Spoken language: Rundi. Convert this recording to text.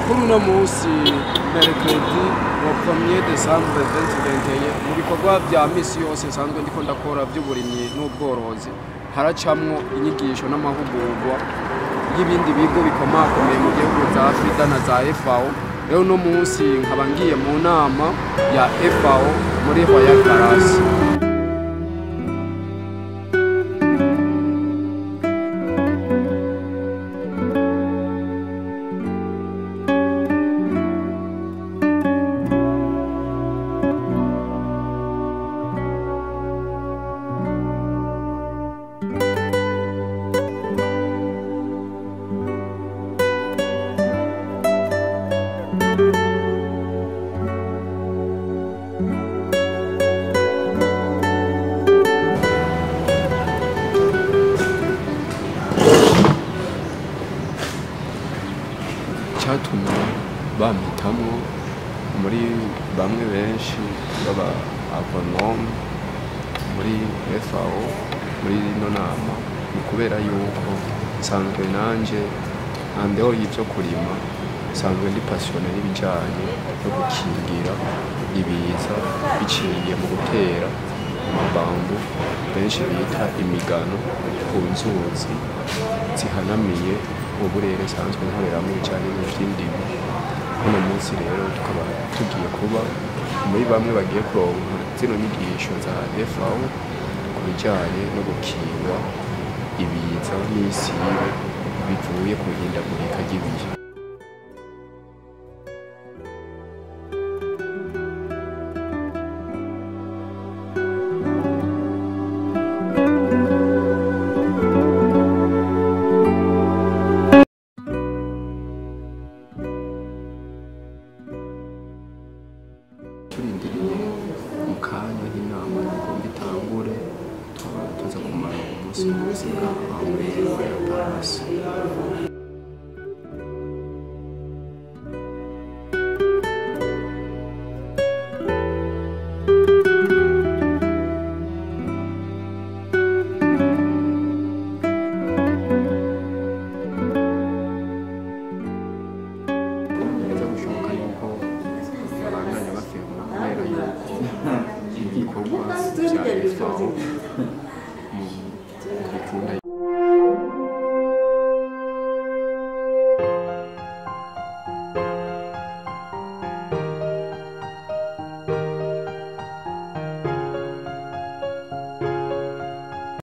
Kuri uno munsi mercredi le 1er décembre 2021, mu bikorwa vya misi yose nsanzwe ndiko ndakora vy'uburimyi n'ubworozi, haracamwo inyigisho n'amahugurwa y'ibindi bigo bikomakomeye mu gihugu za Afrika na za FAO. Rero uno munsi nkaba ngiye mu nama ya FAO muri Royal Palace. Cyatumye bampitamwo muri bamwe benshi baba agronome muri FAO muri ino nama ni kubera yuko nsanzwe nanje andeho y'ivyo kurima, nsanzwe ndi passionné n'ibijanye no gukingira ibiza biciye mu gutera amabambu benshi bita imigano ku nzuzi zihanamiye uburere nsanzwe nkoreramwo ibijanye n'ivy'indimo. Uno munsi rero tukaba tugiye kuba muri bamwe bagiye kuronka zino nyigisho za FAO ku bijanye no gukinga ibiza n'isibe bivuye ku ihindagurika ry'ibihe. Turindiriye mu kanya inama igomba itangure, tukaba tuza kumara umunsi wose ngaha muri Royal Palace. Biza gushoboka yuko babandanya bafirma kubera yuko ibikorwa vya FAO mu bikunda.